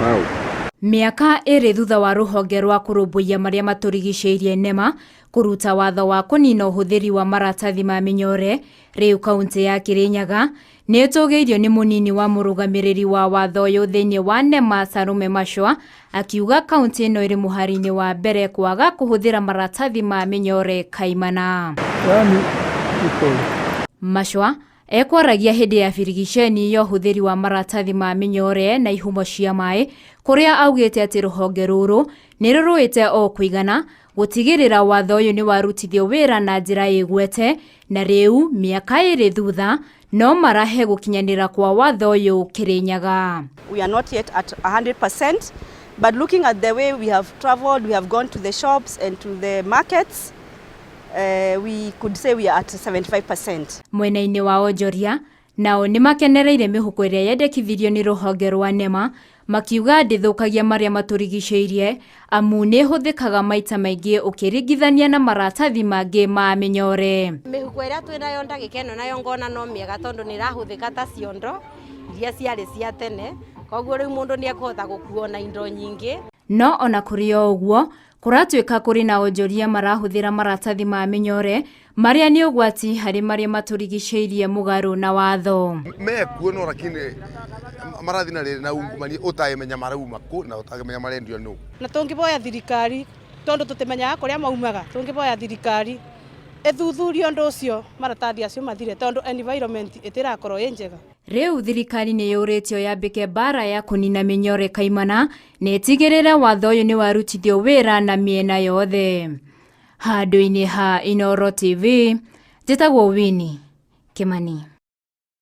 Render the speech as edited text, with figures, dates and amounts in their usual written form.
Wow. Mĩaka ĩrĩ thutha wa rũhonge rwa kũrũmbũiya marĩa matũrigicĩirie NEMA kũruta watho wa kũnina ũhũthĩri wa maratathi ma mĩnyore, rĩu kauntĩ ya Kirinyaga nĩ ĩtũgĩirio nĩ mũnini wa mũrũgamĩrĩri wa watho ũyũ thĩinĩ wa NEMA Salome Machwa, akiuga kauntĩ ĩno ĩrĩ mũhari-inĩ wa mbere kwaga kũhũthĩra maratathi ma mĩnyore kaimana. Yani iko Machwa ekwaragia hĩndĩ ya birigiceni ya ũhũthĩri wa maratathi ma mĩnyore na ihumo cia maĩ, kũrĩa augĩte atĩ rũhonge rũrũ nĩ rũrũĩte o kũigana gũtigĩrĩra watho ũyũ nĩ warutithio wĩra na njĩra ĩgwete, na rĩu mĩaka 2 thutha no marahe gũkinyanĩra kwa watho ũyũ Kirinyaga. We are not yet at 100%, but looking at the way we have traveled, we have gone to the shops and to the markets, we could say we are at 75%. Mwena-inĩ wa onjoria nao nĩ makenereire mĩhuko ĩrĩa yendekithirio nĩ rũhonge rwa NEMA, makiuga ndĩthũkagia marĩa matũrigicĩirie amu nĩ ĩhũthĩkaga maita maingĩ ũkĩringithania na maratathi mangĩ ma mĩnyore. Mĩhuko ĩrĩa twĩnayo ndagĩka ĩno nayo ngona no mĩega tondũ nĩ ĩrahũthĩka ta ciondo iria ciarĩ cia tene, koguo rĩu mũndũ nĩ ekũhota gũkuo na indo nyingĩ. No ona kũrĩ o ũguo, kũratuĩka kũrĩ na onjoria marahũthĩra maratathi ma mĩnyore marĩa nĩ ũgwati harĩ marĩa matũrigicĩirie mũgarũ na watho. Mekuo no lakini marathi na rĩrĩ na ungumania ũtangĩmenya marauma kũ na ũtangĩmenya marendio nũ. Na tũngĩboya thirikari tondũ tũtimenyaga kũrĩa maumaga, tũngĩboya thirikari ĩthuthurie ũndũ ũcio maratathi acio mathire tondũ environment ĩtirakorwo ĩ njega. Rĩu thirikari nĩ yũrĩtio yambĩke mbara ya kũnina mĩnyore kaimana na ĩtigĩrĩre watho ũyũ nĩ warutithio wĩra na mĩena yothe. Handũ-inĩ ha Inooro TV, njĩtagwo Winnie Kimani.